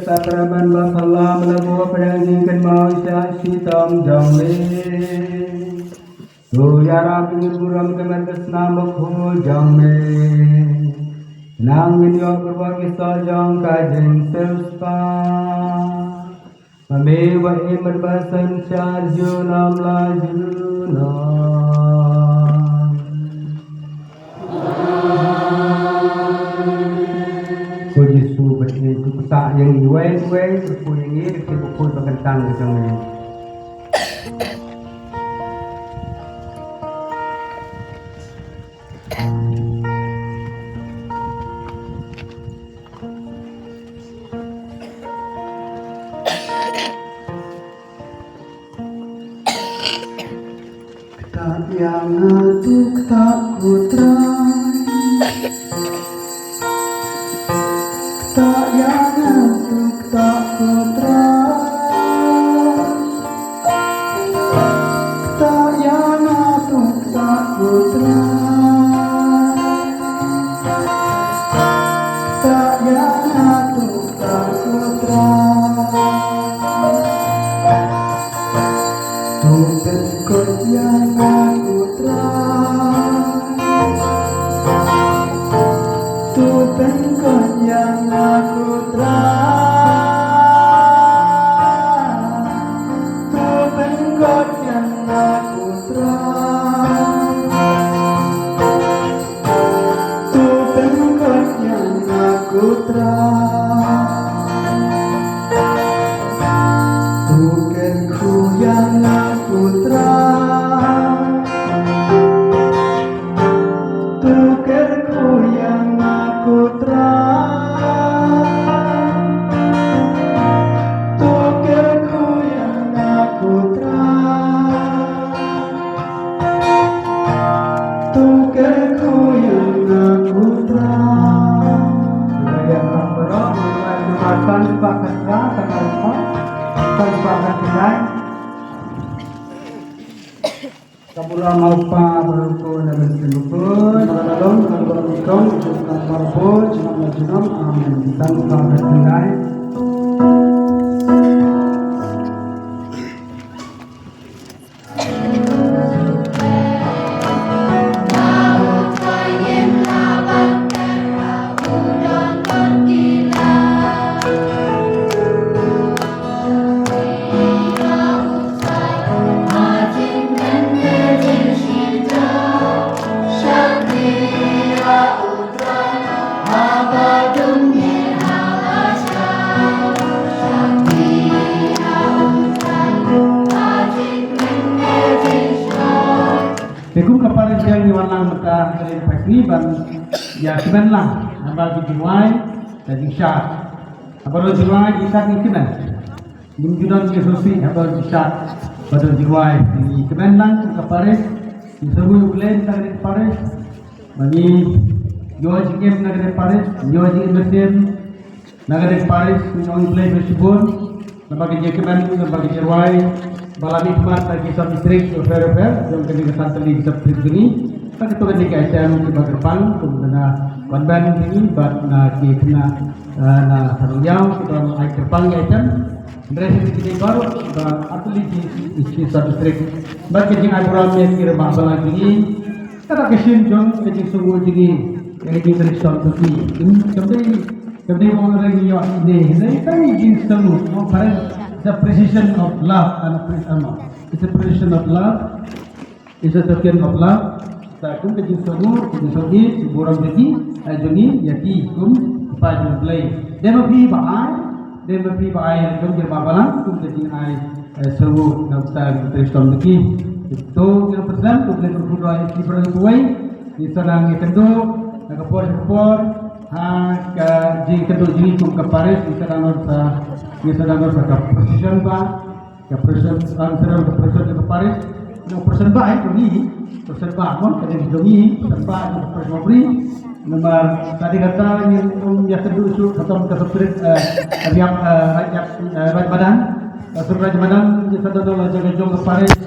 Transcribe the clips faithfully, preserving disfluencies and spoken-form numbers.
Sakramen ba salam lem bad pdiang jingkynmaw sha shitom jong me. To ïarap ïa ngi burom ka met ka snam bakhuid jong me. Khnang ngin ïoh kyrpad ki sor jong ka jingsiewspah. Ba me ba im bad ba synshar junom la junom. Ko Jisu, ba ïeit, to ktah ïa ngi uwei uwei, kyrkhu ïa ngi da ka jingkyrkhu ba kyntang ka jong me. Ktah ïa nga, to ktah, ko Trai. Ktah ïa nga, to ktah, ko Trai. Ktah ïa nga, to ktah, ko Trai. Ktah ïa nga, to ktah, ko Trai. To pynkut ïa nga, ko Trai. To pynkut ïa nga, ko Trai. To pynkut ïa nga, ko Trai. To pynkut ïa nga, ko Trai. To kyrkhu ïa nga, ko Trai. To kyrkhu ïa nga, ko Trai. To kyrkhu ïa nga, ko Trai. To kyrkhu ïa nga, ko Trai. Ïa nga baroh, ïa nga san spah khatphra, san spah khatphra. Ka burom ha u Kpa bad u Khun bad u Mynsiem Bakhuid. Amen. San spah khatphra. Te kum ka parish ngi wan lang mynta ha ka liang ka parish ngi ban ïa kmen lang namar ki jingwai ka jingshad. Haba don jingwai jingshad ngi kmen. Ngim ju don ki sngewsih haba don jingshad, ba don jingwai ngi kmen lang kum ka parish. Ngi sngewbha ïa U Blei na ka liang ka parish. Ba ngi ïoh jingim na ka liang ka parish, ïoh jingim mynsiem. Na ka liang ka parish ngi ong U Blei ba shibun. Namar ka jingkmen, namar ka jingrwai ba la mihkhmat na ki sub district bapher bapher jong kane ka san tylli ki sub district jong ngi. Ba kito kine ki item kiba kyrpang kum na convent jong ngi bad na ki khynnah, eh, na Khana Ïaw kiba la ai kyrpang ki item. Hynrei ha kine baroh ba ar tylli ki sub district bad ka jingai burom ïa ki rangbah balang jong ngi. Kata ka shin jong ka jingsngewnguh jong ngi ïa ka jingtrei shitom jong ki. Kam dei, kam dei ba ngi ïoh ine, ine ka jingsngewnguh. Mo phareng, it's a precision of love and appreciation. It's a precision of love. It's a token of love. Sa kum ka jingsngewnguh, ka jingsngewnguh, ka burom jong ki, eh, jong ngi ïa ki kum ki paid jong U Blei. Dei ma phi ba ai, dei ma phi ba ai kum ki rangbah balang kum ka jingai, eh, sngewnguh na ka bynta ka jingtrei shitom jong ki. To ngi la pyrshang, to ngi la pyrshang ïa ki baroh kawei. Ngi sa nang ïakynduh na ka por sha ka por ha ka jingkynduh jong ngi kum ka parish, ngi sa nang sa, ngi sa nang sa ka procession ba, ka procession, ah, ngi sa nang ka procession ka parish. Ka procession ba, eh, jong ngi, procession ba, mo, ka jong ngi, procession ba, ka parish Mawbri. Namar ka dei kata ngin ym ïakynduh shuh kata ka sub district, eh, Riap, eh, Raid, eh, Raid Madan. Ka sub Raid Madan, ngi sa don la jaka jong ka parish.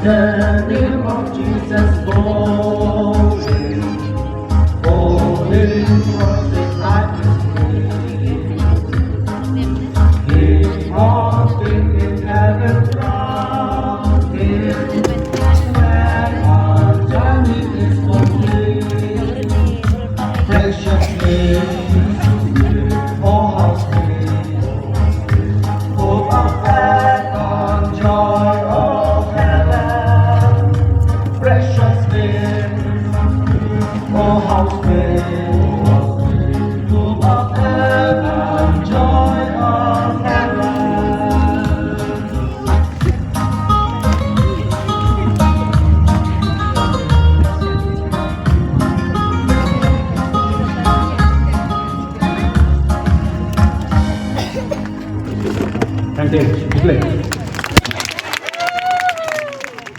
The name of Jesus, holy, holy, holy, King of kings in heaven crowned, His plan of journey is complete. Precious name, oh how sweet, oh how glad and joy of heaven. Precious name, oh how sweet, oh how sweet, oh how glad and joy of heaven. Thank you.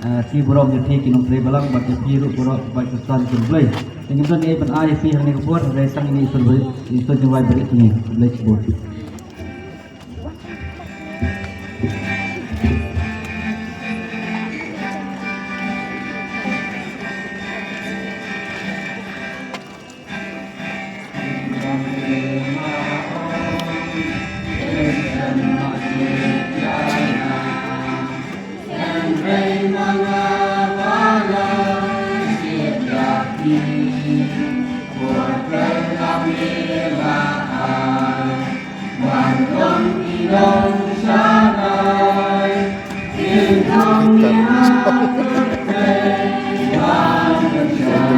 Ah, ki burom ïa phi ki nongtrei balang bad ïa phi ruh baroh bad ki san ki Blei. Te ngim don ei ban ai ïa phi hangne ka por, hynrei tang ïa i Isor bari, i Isor jingwai bari kine. Blei shibun.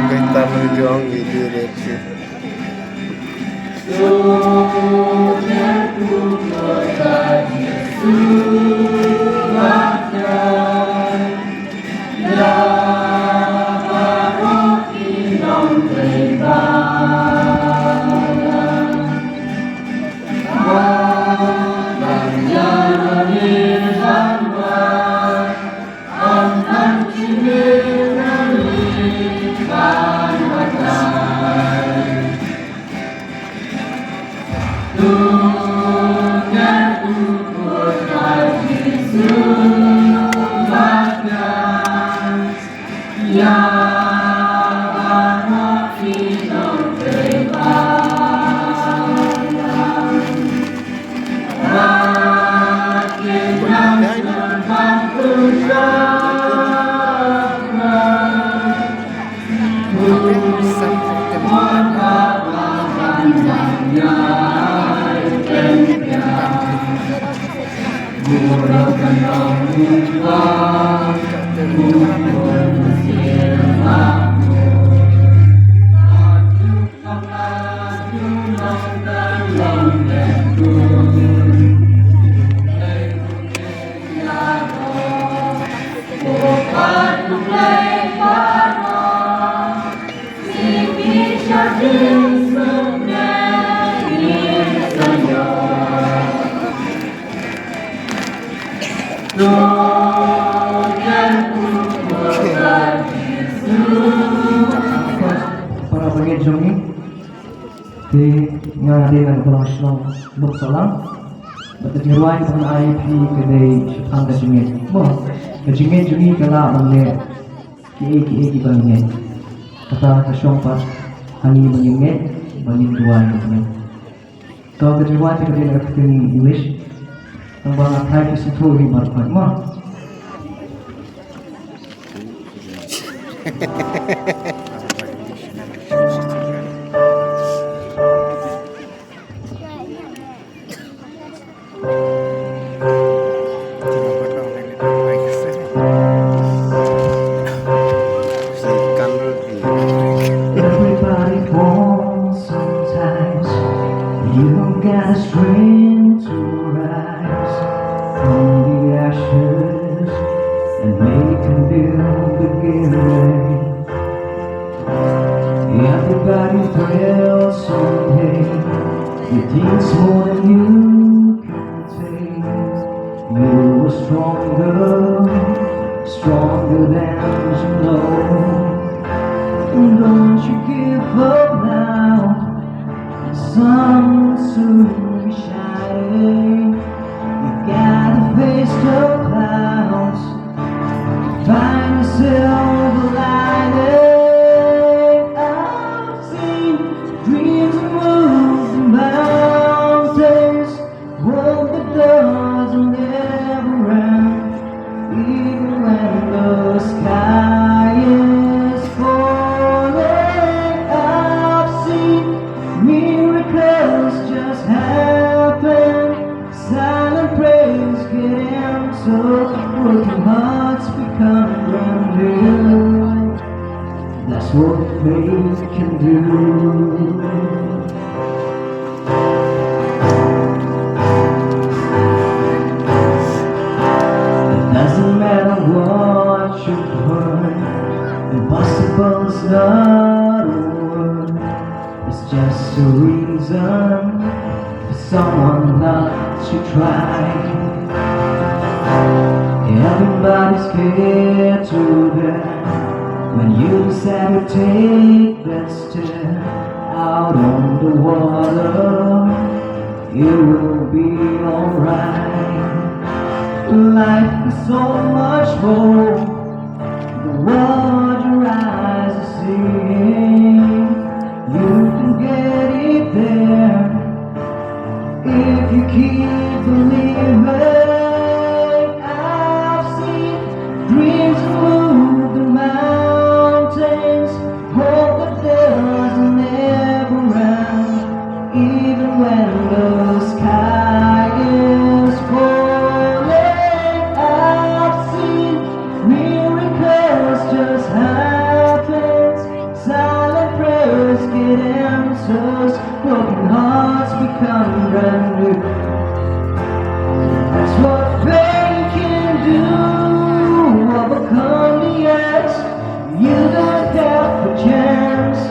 Kita menunjuk video dia. Para bangeit jong ngi, te nga dei na ka Balang Shnong Nongsahlang. Bad ka jingrwai kaba ngan ai ïa phi ka dei shaphang ka jingngeit. Mo, ka jingngeit jong ngi ka lah ban leh kiei kiei kiba ngi ngeit. Kata ka shong pat ha ngi ba ngin ngeit, ba ngin duwai, ba ngin. To ka jingrwai te ka dei na ka ktien English. Tang ba nga tharai phi sngewthuh hi baroh khoit mo. Everybody falls sometimes. You don't gotta scream to rise from the ashes and make a new beginning. Everybody fails someday. You think it's more than you can Broken hearts become brand new. That's what faith can do. It doesn't matter what you find, impossible is not a word. It's just a reason for someone not to try. Everybody's scared to death when you decide to take that step out on the water. It will be alright. Life is so much more. The world your eyes are seeing, you can get it there if you keep believing. I've seen dreams move the mountains. Hope that doesn't ever end, even when the sky is falling. I've seen miracles just happen. Silent prayers get answers. Broken hearts become brand new. That's what faith can do. Overcome the odds. You don't have a chance.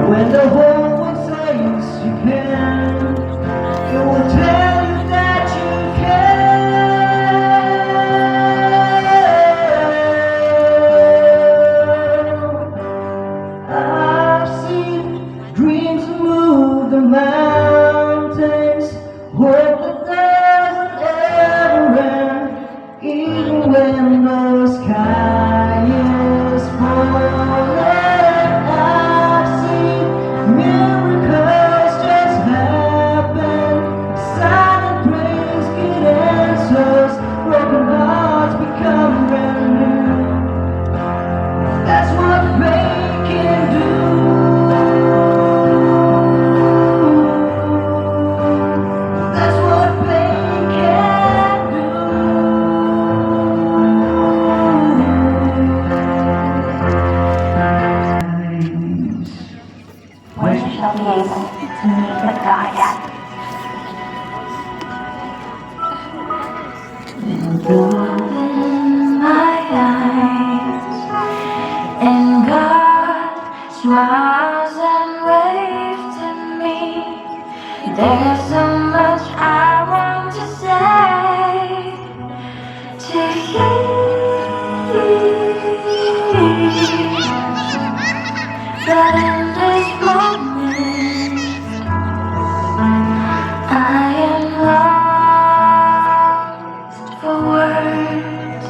When the whole world says you can't, it will tell you that you can. I've seen dreams move the mountains. Hope that doesn't ever end. Even when the sky is falling, I've seen miracles just happen. Silent prayers get answers. Broken hearts become brand new. That's what faith can do. That's what faith can do. When shall be able to meet the gods? Open my eyes, and God smiles and waves to me. There's so much I want to say to you, but in this moment, I am lost for words.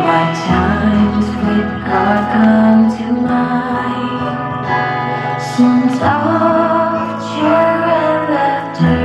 My times with God come to mind. Since all cheer and laughter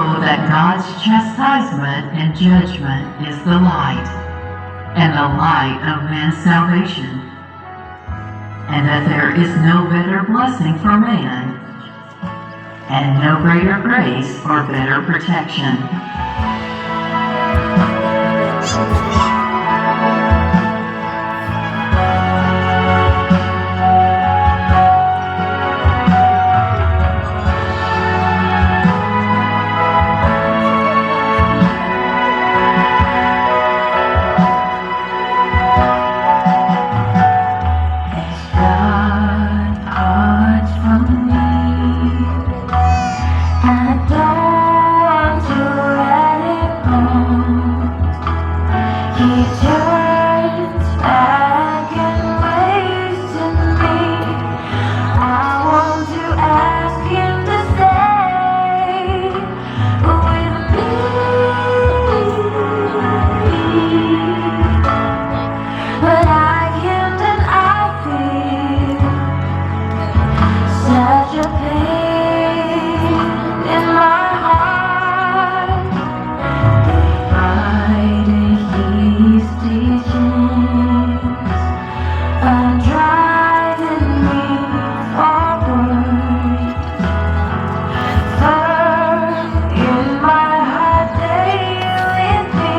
That God's chastisement and judgment is the light, and the light of man's salvation, and that there is no better blessing for man, and no greater grace or better protection. God, heart from me. I don't want to let it go. He turns back and waves to me. I want to ask him to stay with me. But I can't and I feel such a pain in my heart. Day by day he's teaching and driving me forward. Fire in my heart, they lead me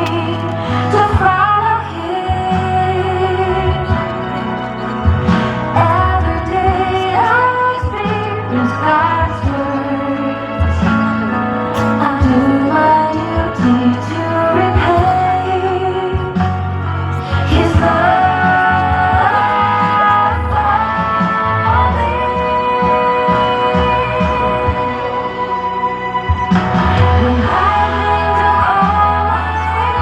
to follow him. Every day I experience God's words. I do my duty to repay his love for me. When I think of all I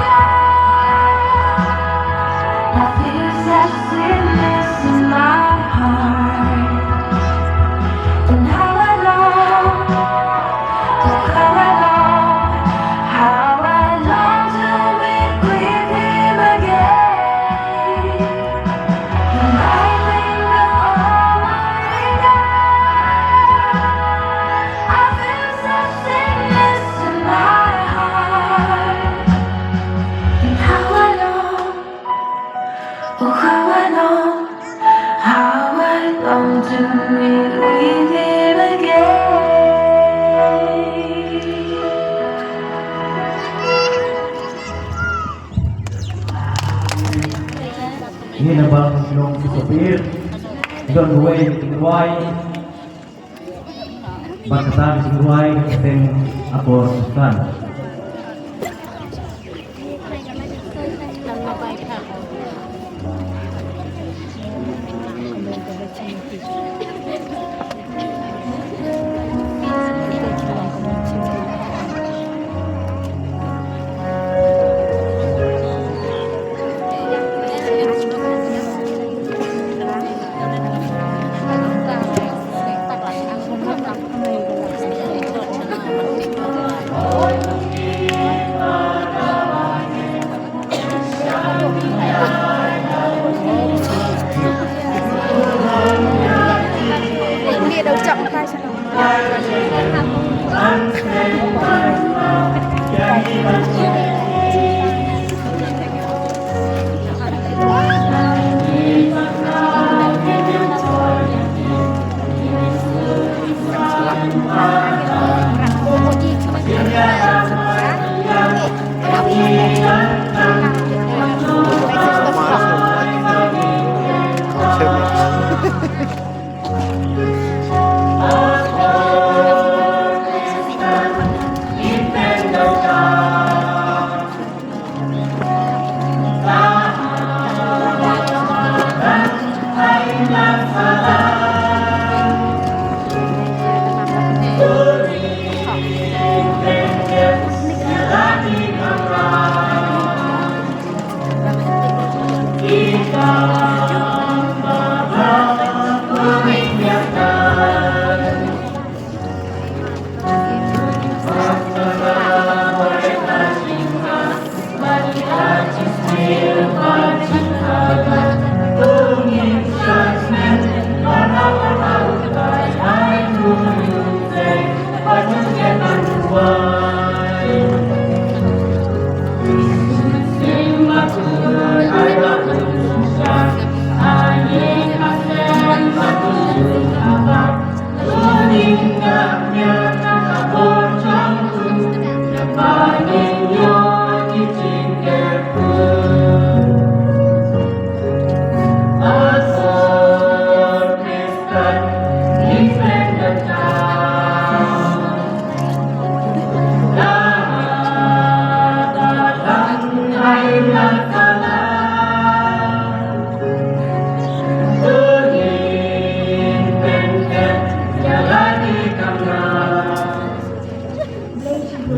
have, I feel such sadness in my heart. And how I long, oh, how I long, how I long to meet with him again. When I think of all I have, I feel such sadness in my heart. And how I long, oh, how I long, how I long to meet with him again. Ngin ïa bam shnong Sopir, don uwei u rwai, bad kata ka jingrwai ka kyrteng Akor Sutan.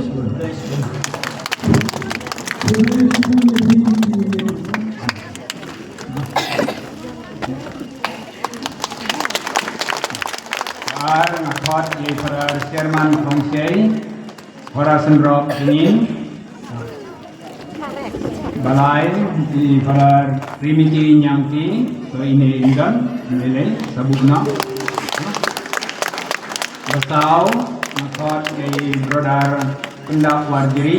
Ar nga khot ïa i Father Sherman Khongshei, Father Sendrop Jingin. Balai, i Father Trinity Nyangki, so ine indon, ine le, sabuk no. Basaw, nga khot ïa i Brother Pendap Warjri.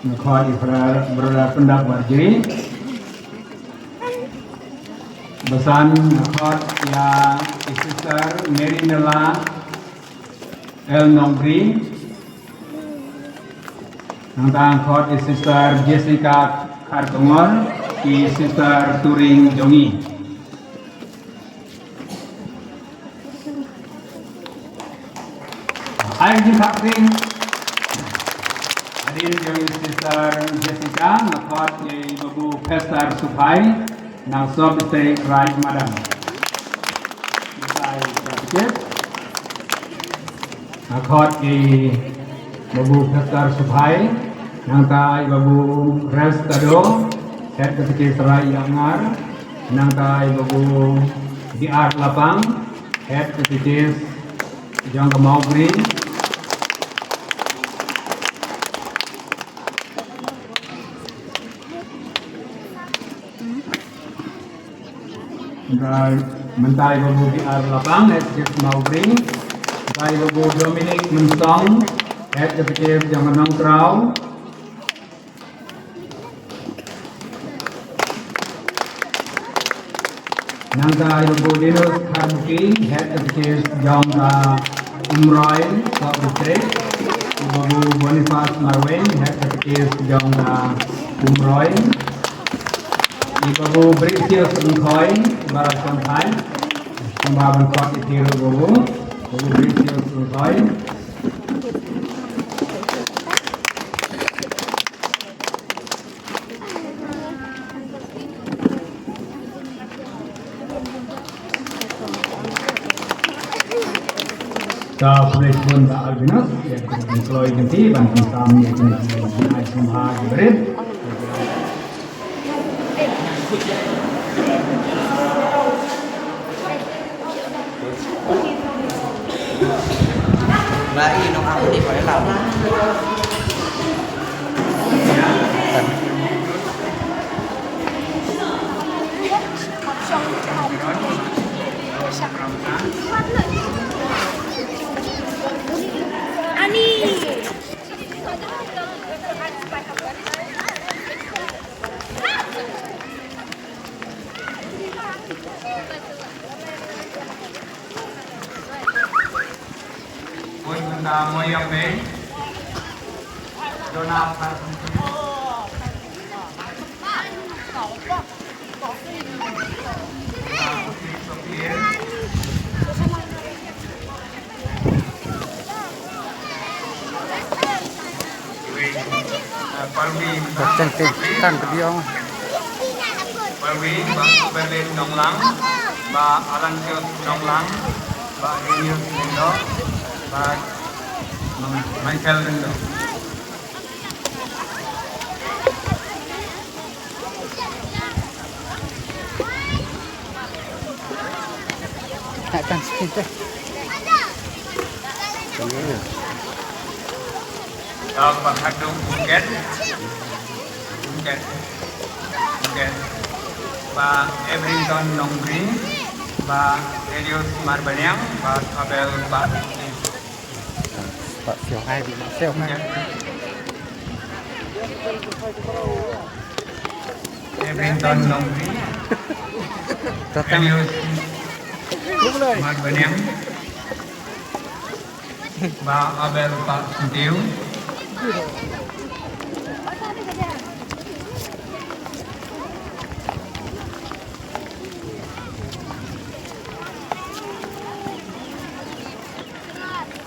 Nga khot ïa i Brother, Brother Pendap Warjri. Basan, nga khot ïa i Sister Mary Nela L Nongbri. Nangta nga khot i Sister Jessica Kharkongor, i Sister Turing Jongi. Ai jingkyrpad. Hadien jong i Sister Jessica, nga khot ïa i Babu Pastor Suphai, na Sub District Raj Madam. Nga khot ïa i Babu Pastor Suphai, nangta i Babu Restado, Head Katekis Rai Yangar, nangta i Babu D R Lapang, Head Katekis jong ka Mawbri. Ngai, mynta i Babu D R Lapang, Head Katekis Mawbri. Mynta i Babu Dominic Mynsong, Head Katekis jong ka Nongkraw. Nangta i Babu Linus Kharbuki, Head Katekis jong ka Umroi Sub District. I Babu Boniface Marwein, Head Katekis jong ka Umroi. I Babu Britius Ngkhoi, Barasongkhai. Kumba ban khot ïa ki ruh Babu. Babu Britius Ngkhoi. Ka pule bun ba Albinus, ïa ka kloi kynti ban pynsam ïa kine ki jingai sngewbha ki barit. Ani. Oi, mynta Moyang Bay. Dona Park. Ba teng teng tang ke dia. Palwi, ba Berlin Nonglang, ba Alan Jones Nonglang, ba Daniel Lindo, ba Michael Lindo. Nak tang sikit teh. Ba Khadung Phuket. Phuket. Phuket. Ba Everington Nongbri. Ba Darius Marbaniang. Ba Abel Ba. Pak Sio Hai, Pak Sio Hai. Everington Nongri. Datang. Elius Mat Baniang. Ba Abel Pak Sentiu.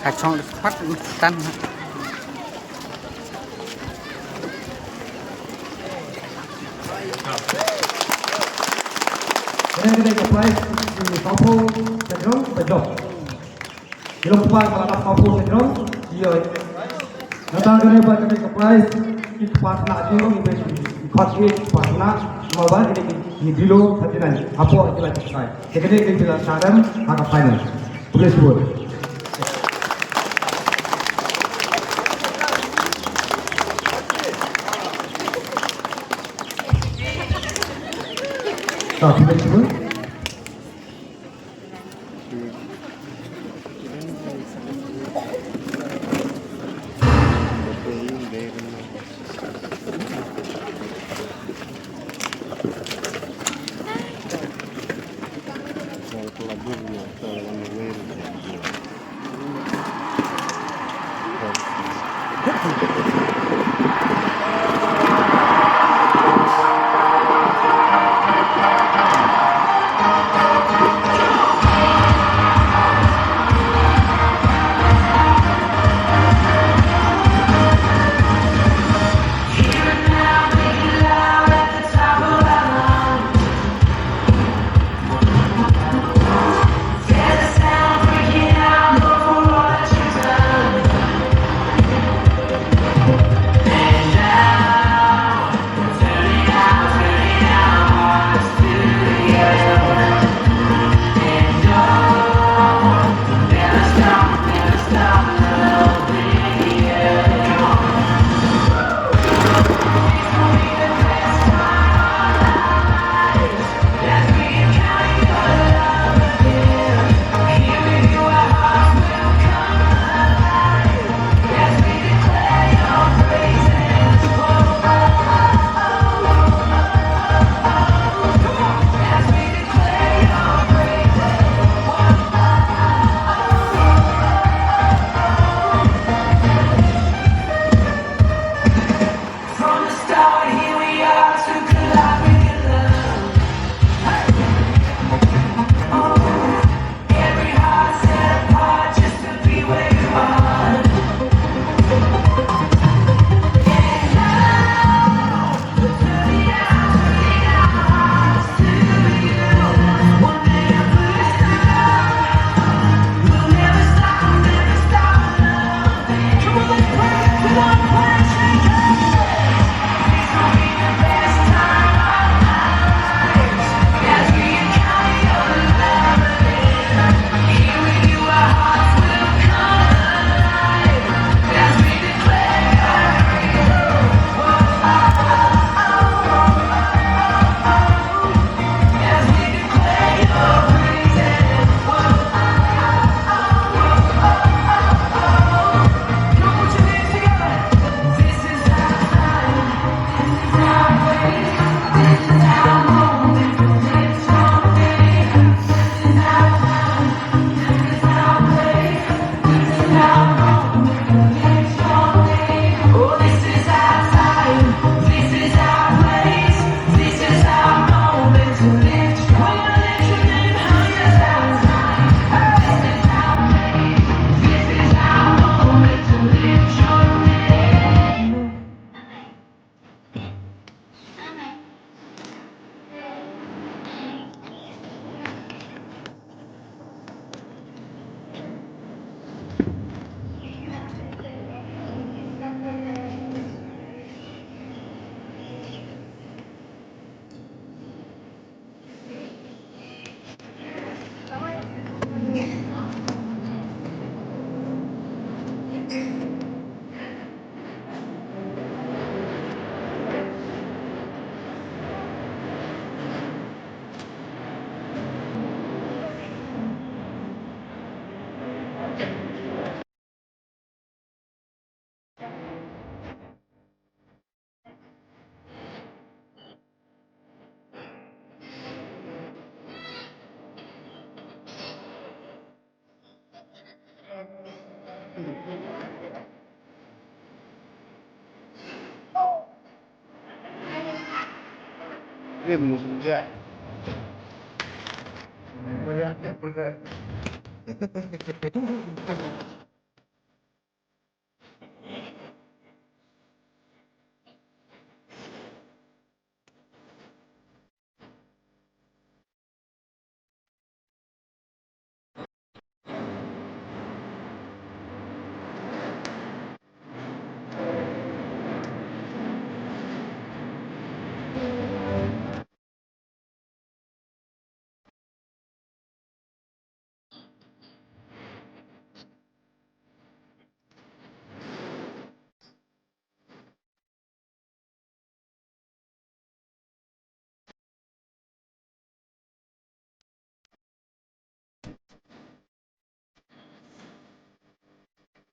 Ka chong pat tan. Kane ka dei ka prize ki Sopo Syndrome ka jop. Ki long kpa ka la Sopo Syndrome, ki Nangta kane ba kane ka prize ki kpa khynnah jong ngi ba ki khot ki kpa khynnah, namar ba kine ki dilo ha Chennai hapoh jylla Chennai. Te kane ki la shah rem ha ka final. Khublei shibun. Ka khublei shibun.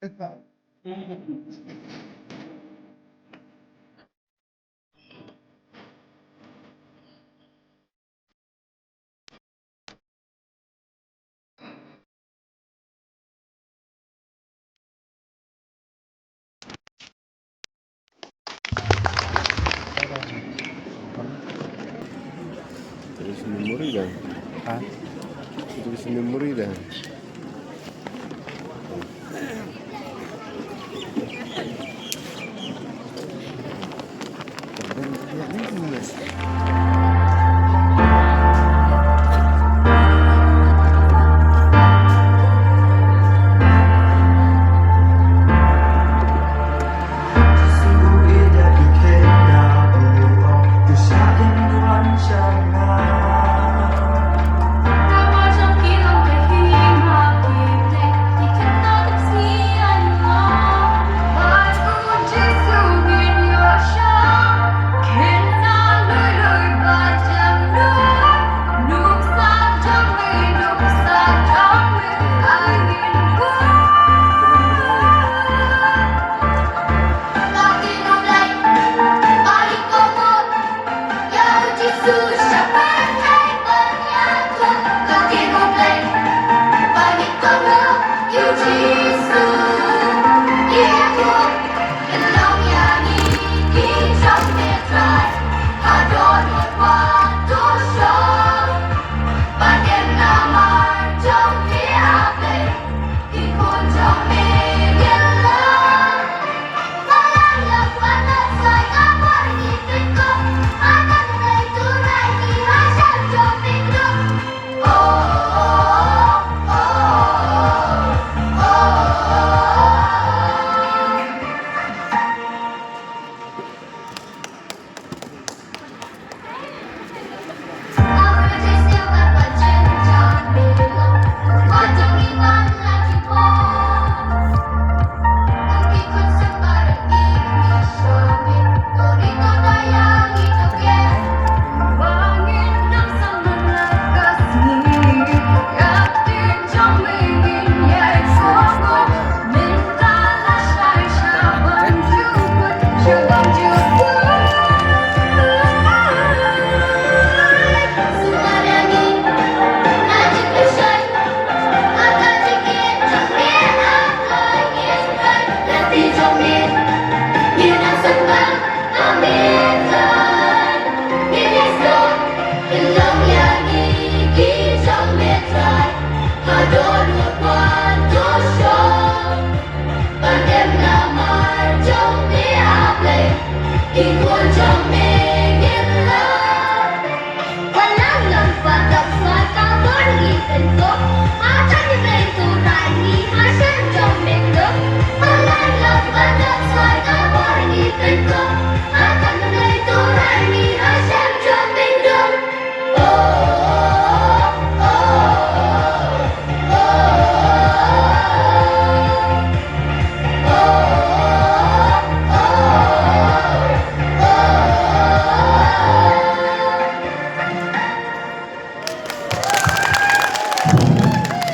Terus memory dah. Ha? Terus memory dah.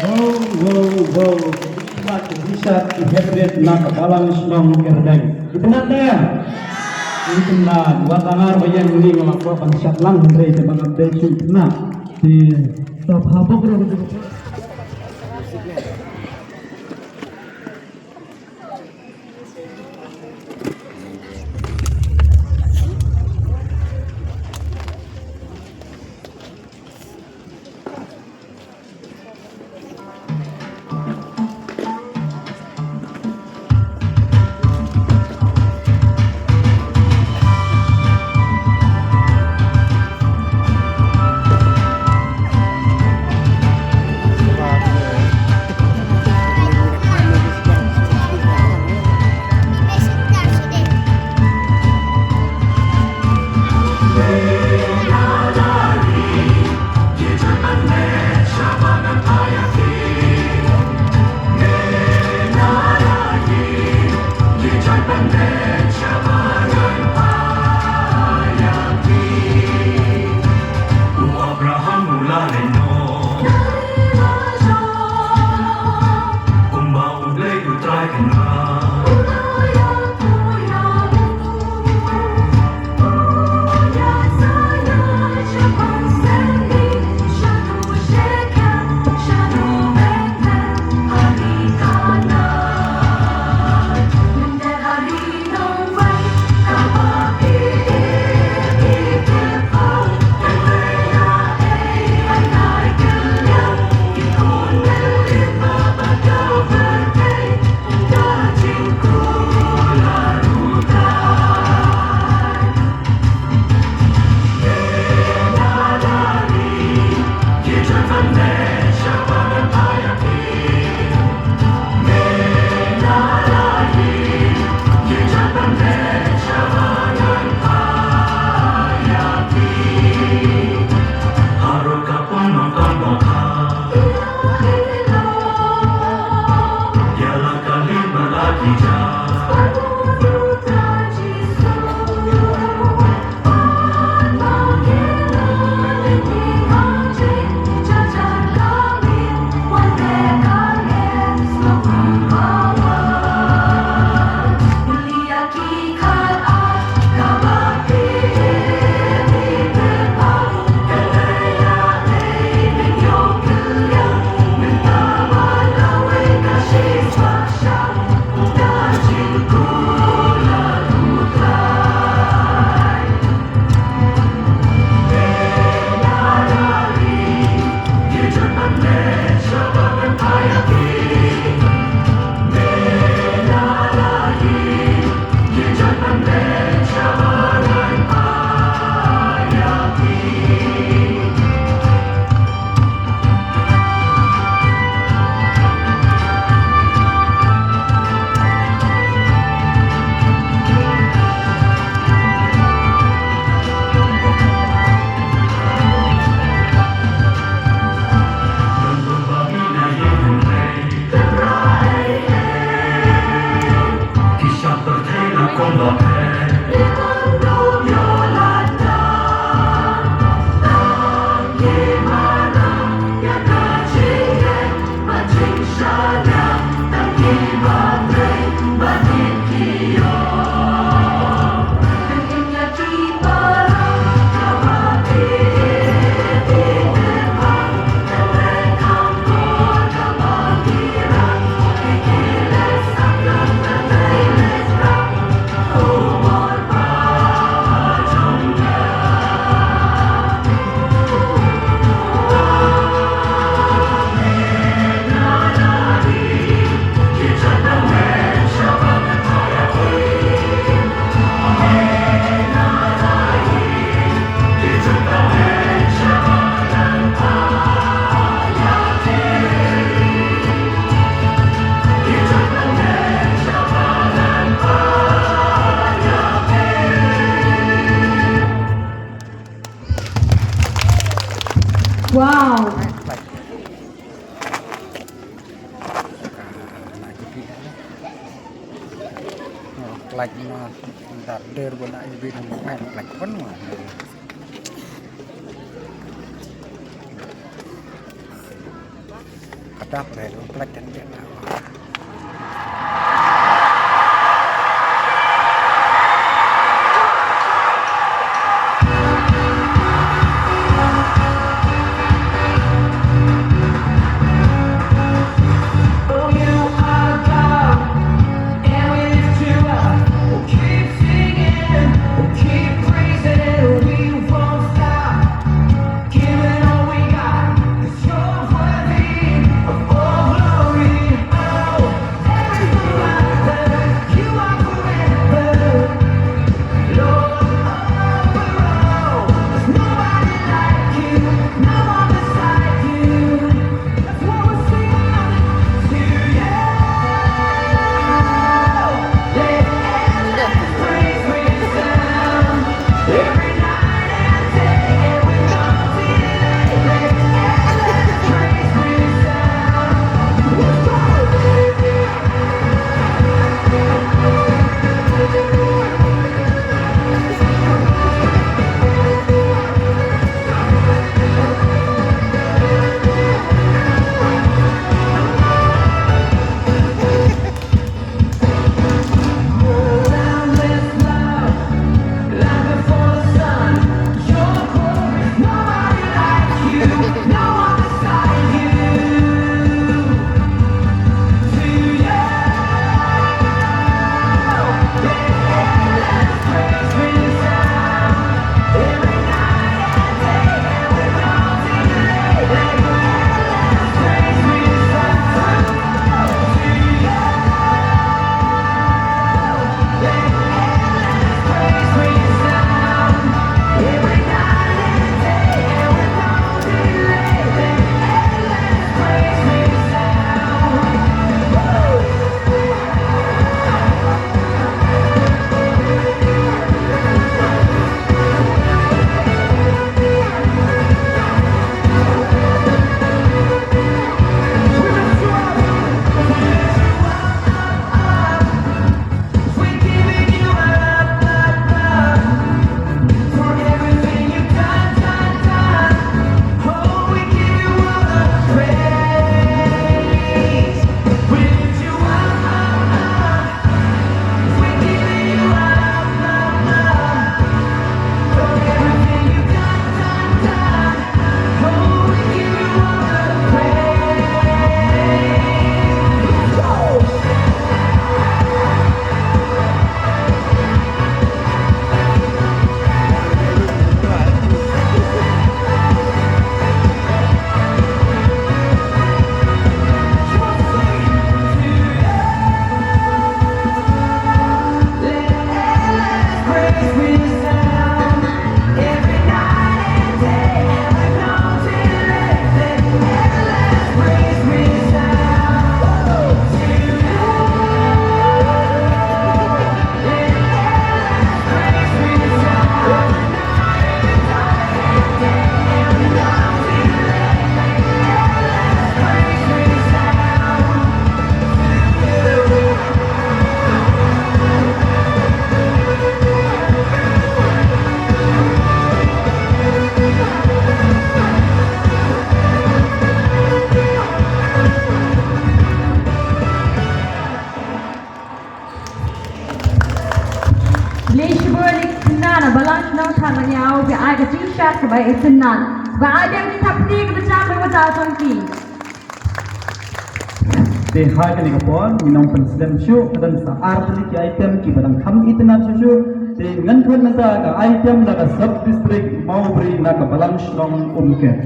Wow, wow, wow. Imat Richard Hebret na ka Balang Shnong Kerdeng. Itynnad ne? Itynnad. Wat langar ba ïeng ni nga la kwah ban shad lang hynrei te ba ngam dei shuh itynnad. Te stop ha bok ro. Wow. Klach ma dat der ba na ibi na ma klach pun ma. Kadap re klach kan dia na. Khublei shibun ïa ki khynnah na Balang Shnong Thadlaïaw, ba ai ka jingshad kaba isynei. Ba ai biang ki thapniang kaba jam bad kaba thaw jong ki. Te ha kane ka por ngi nang pynslem shuh, ka don sa ar tylli ki item kiba dang kham itynnad shuh shuh. Te ngan khot mynta ka item na ka sub district Mawbri na ka Balang Shnong Umkhet.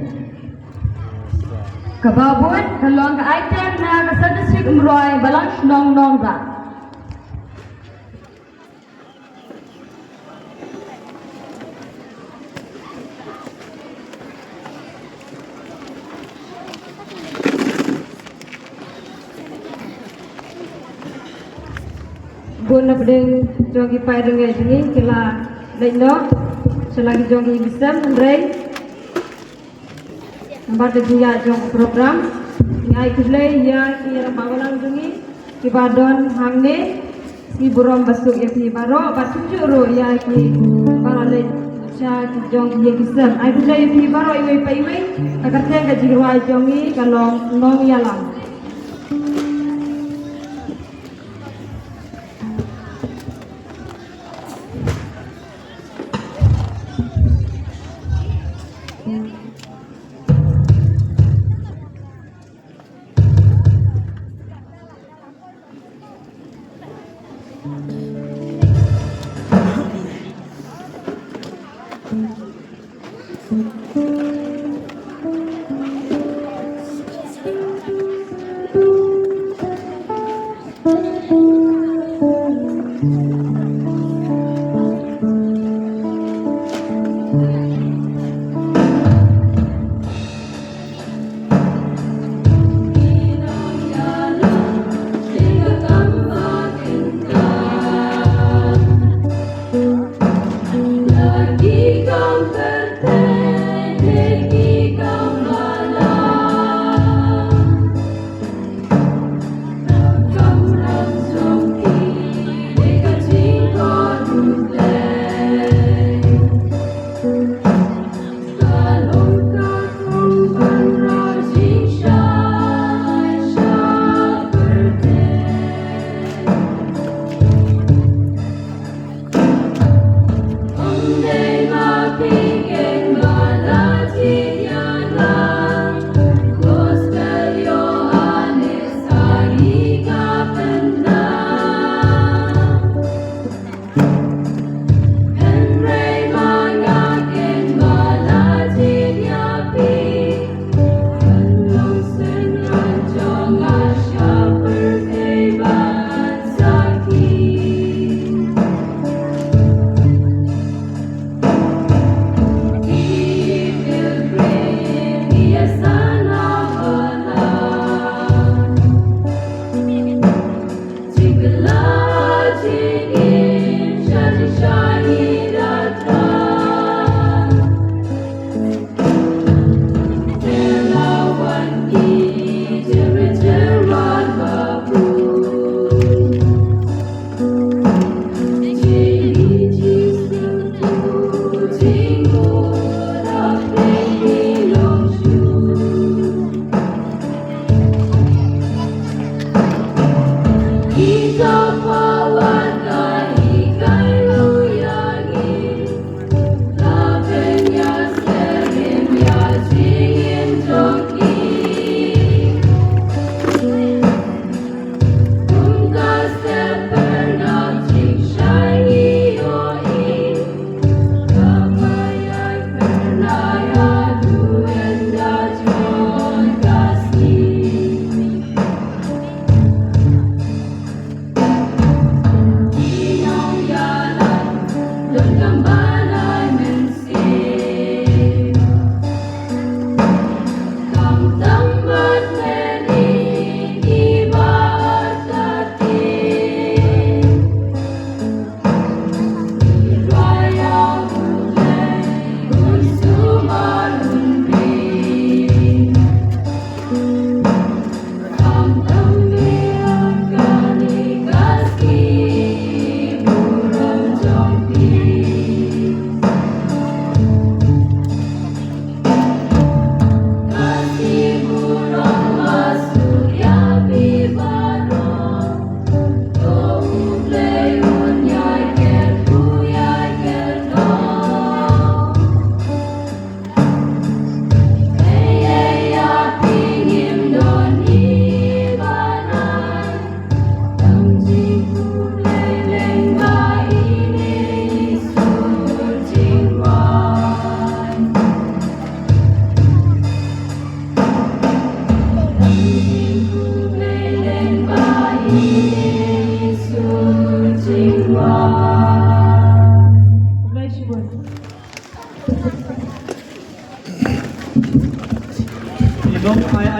Kaba bud ka long ka item na ka sub district Umroi, Balang Shnong Nongbah. Bun na pdeng jong ki paid ryngiej jong ngi ki la leit noh sha la ki jong ki ïing ki sem, hynrei namar ka jingïaid jong ka program, ngi ai khublei ïa ki rangbah balang jong ngi kiba don hangne. Ngi burom basuk ïa phi baroh, bad kumjuh ruh ïa ki ba la leit sha ki jong ki ïing ki sem. Ai khublei ïa phi baroh iwei pa iwei. Ka kyrteng ka jingrwai jong ngi ka long Nongïalam.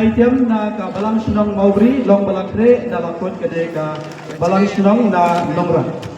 Item na ka Balang Shnong Mawbri, long ba la khreh na la kut ka dei ka Balang Shnong na Nongrah.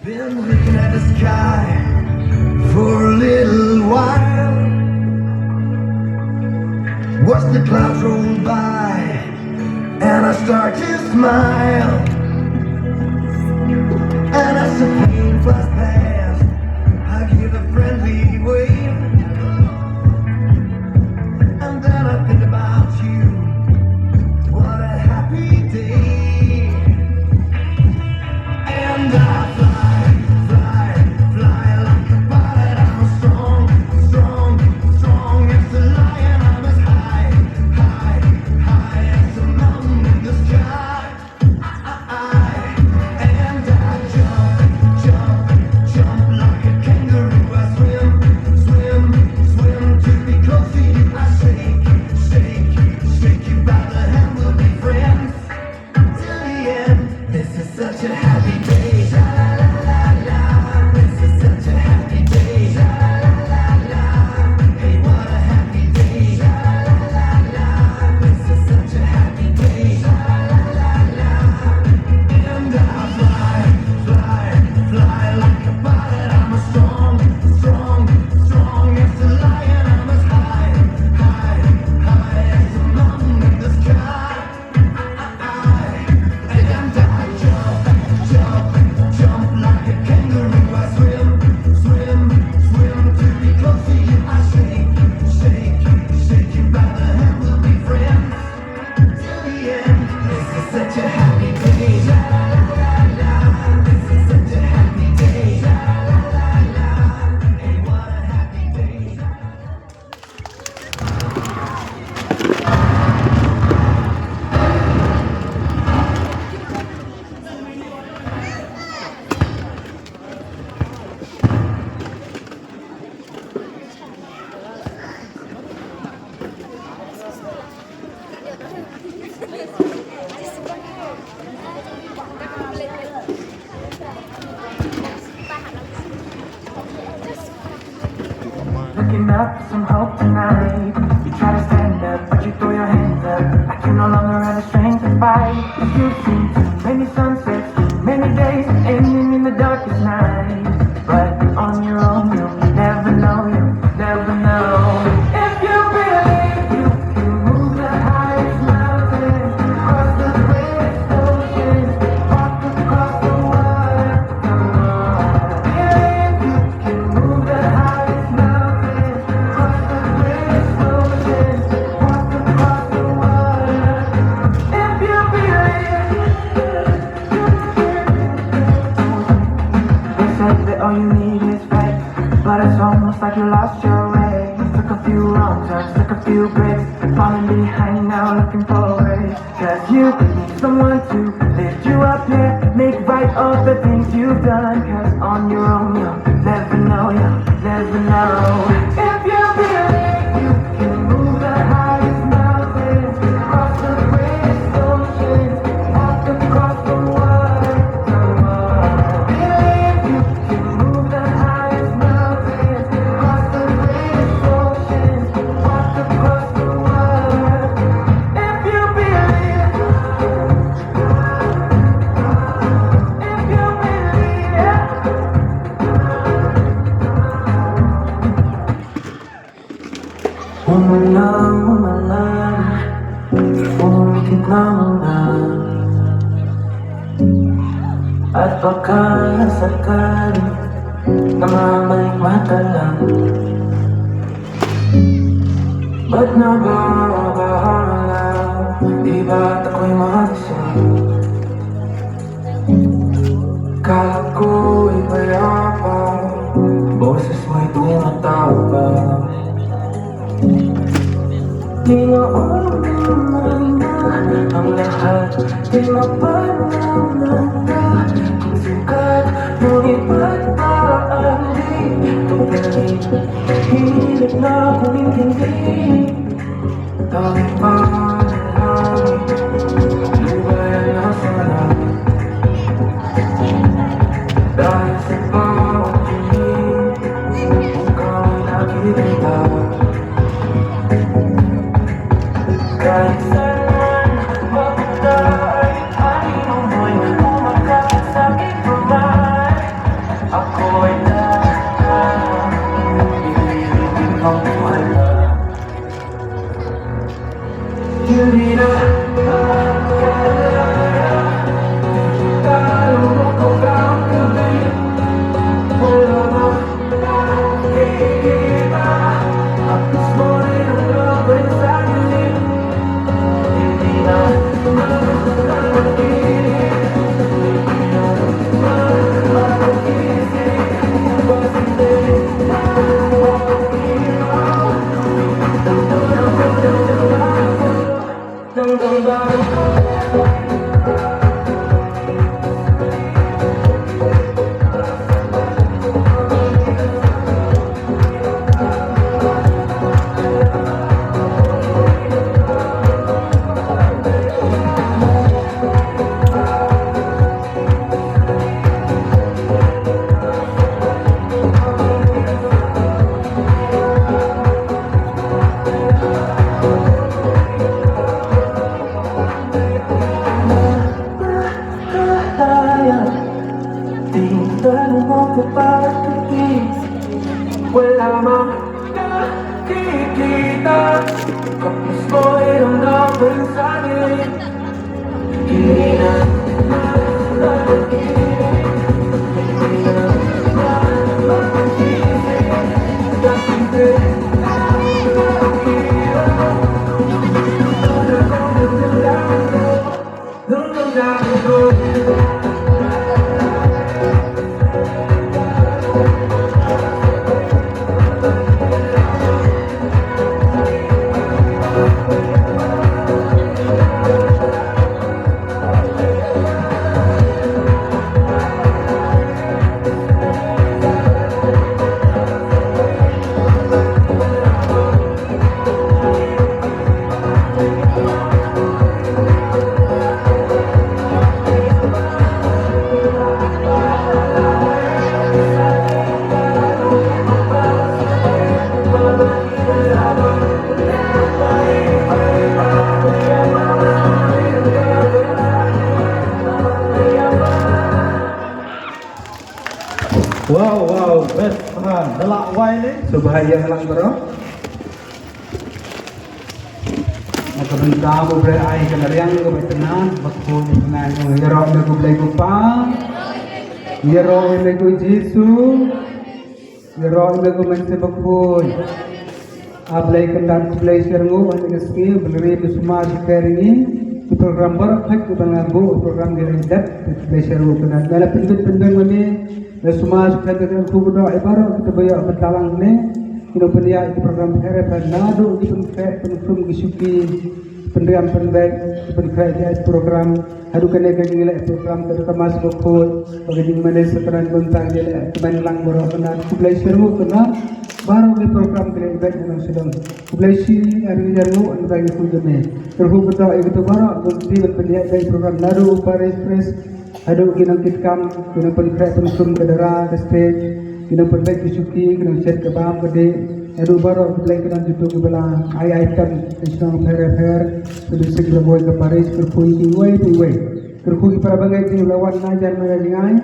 Been looking at the sky for a little while. Watch the clouds roll by, and I start to smile. And as the pain flies past, I give a friendly wave. And then I think about you. What a happy day. And I fly, fly, fly like a bird. I'm as strong, strong, strong as a lion. I'm as high, high, high as a mountain in the sky. I, I, I, and I jump, jump, jump like a kangaroo. I swim, swim, swim to be close to you. I shake, shake, shake you by the hand. We'll be friends till the end. This is such a happy day. Sha la la la la. This is such a happy day. Sha la la la la. Hey, what a happy day. Sha la la la la. This is such a happy day. Sha la la la la. And I fly, fly, fly like a bird. I'm as strong, strong, strong as a lion. I'm as high, high, high as a mountain in the sky. And I jump, jump, jump like a kangaroo. I swim, swim, swim to be close to you. I shake, shake, shake you by the hand. We'll be friends till the end. This is such a happy day. La, la, la, la, la. This is such a happy day. La, la, la, la, la. Hey, what a happy day. Looking up for some hope tonight. You try to stand up, but you throw your hands up. Like you no longer have the strength to fight. You've seen too many sunsets, too many days ending in the darkest night. But on your own, you'll never know, you'll never know. If you believe you can move the highest mountains, cross the greatest oceans, walk across the water, come on. If you A few wrong turns, took a few breaks, falling behind now, looking for a race. Cause you need someone to lift you up, yeah. Make right of the things you've done. Cause on your own, you'll never know, you'll never know. If you believe you can move the highest mountains, cross the greatest oceans, walk across the water, come on. Believe you can move the highest mountains, cross the greatest oceans, walk across the water. If you believe, if you believe, yeah. Umana, umana, umkit mamana. At baka sakali na mamalik matalang. But na ba ba ba ba, di ba takoy masa. Kakoy bayapa, boses mo'y tumatawag. Di nga umana, ang lahat di mapanamnam na. Kung sukat, ngunit ba't parang di ko galing? Hilig na kong intindi. Tawag pa ng langit, lumayan na sana. Dahil sa bawat tingin, kung kami nakikita. Kahit saan man mapunta ay anino mo'y umakyat sa aking kamay. Ako'y nahihirapan, ikaw pala. Tingnan mo kapag kagising, wala mang nakikita. Kapos mo ay ang aking sarili. Wow, wow, best bha. Da lah wai ne? Sngewbha ïa lang baroh. Na ka bynta U Blei ai ka nariang ka ba tynat, ba khun tynat, ïaroh ïa U Blei U Kpa. Ïaroh ïa U Jisu. Ïaroh ïa U Mynsiem Bakhuid. A Blei kyndat, Blei shyrnguh, ha kane ka sngi, Blei ri ba sumar shakri ngi. Ki program baroh, hak ki ban ngan buh program ki ri dep, Blei shyrnguh kyndat. Nga la pynbit pynbit ma me, la sumar shakri ka khu kdoh, e baroh kita ba ïoh bynta lang ne. Ki nongpynïaid ki program pher pher naduh ki pynkhreh pynkhrum ki shuki, pynriam pynbeit, ki pynkhreh ki program, haduh kane ka jingleh program ka dei ka Mass Bakhuid, ba ka jingmane sakramit bynta ki leh kmen lang baroh kane. Khublei shibun kane baroh ki program ki leh beit na nongshong. Khublei shibun, ari ïa ngu an bai ku jame. Kyrkhu kata ïa kita baroh, bynti ban pynïaid ïa program naduh parish priest, haduh ki nongkitkam, ki nongpynkhreh pynkhrum ka dara ka stage, ki nongpynbeit ki shuki, ki nongshet kebab ka dih, haduh baroh ki blei ki nong jutu ki bala, ai ai tam, ki shnong pher pher, ki dusik ki bawoi ka parish, kyrkhu ïa kiwei pa iwei. Kyrkhu ïa ki para bangeit jong ngi ba la wan na jan na jngai,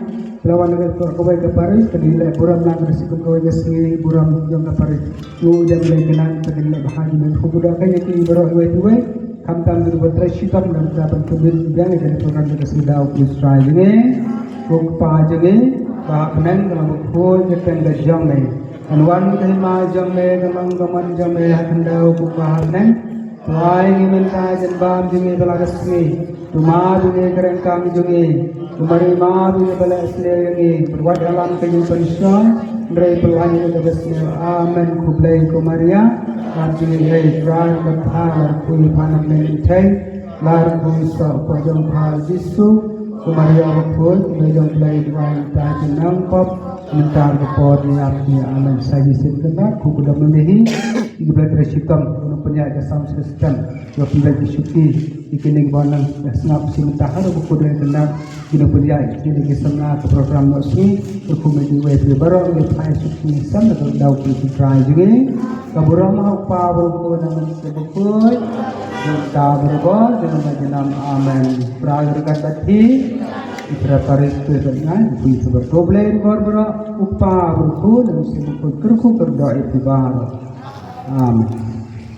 ba la wan na ka kawei ka parish, ka dei leh burom lang ka dei sik kawei ka sngi, burom jong ka parish. Ngu jam leh kynang, ka dei leh bha jong ngi, kyrkhu da ka ïa ki baroh iwei pa iwei. Khamtam ki ba trei shitom dang da ban pynbit biang ïa kane program jong ka sida u Khrist Trai jong ngi. Ko Kpa jong ngi ba ha bneng, ka long bakhuid ïa ka kyrteng ka jong me. Kan wan ka hima jong me, kan long ka mon jong me ha khyndew kumba ha bneng. To ai ngi mynta jan bam jong ngi ba la ka sngi. To map ïa ngi ka ryngkang jong ngi, kumba ngi map ïa ngi ba la sniew ïa ngi. Bad wat ïalam ka ïing pynshoi, hynrei pyllait ïa ngi na kaba sniew. Amen. Khublei ko Maria, ap jong ngi, Trai ka bha, la kyrkhu ïa pha na bneng thei, la kyrkhu ïa u kpa jong pha Jisu. Ko Maria bakhuid, ko Mei jong U Blei, duwai ïa ngi kita ki nongpop, mynta bad ka por ngi ap jong ngi. Amen. Sa shisien kynta, khublei ma me hi, ïa ki ba la trei shitom, ki nongpynïaid ka sound system, ki nongpynbeit ki shuki, ïa kine kiba nang sngap shi mynta haduh ba kut dei kynta, ki nongpynïaid kine ki samla ka program noh sngi, kyrkhu ma ngi iwei pa iwei baroh ngi phai suk sngewsih na ka daw ki Trai jong ngi. Ka burom ha u Kpa bad u Khun bad u Mynsiem Bakhuid, mynta bad barabor, junom la junom. Amen. Para ryngkat bad phi, ki para parish priest bad ngi, ki phi sha baroh, to Blei Kynrad baroh, u Kpa bad u Khun bad u Mynsiem Bakhuid, kyrkhu kyrdoh ïa phi baroh. Amen.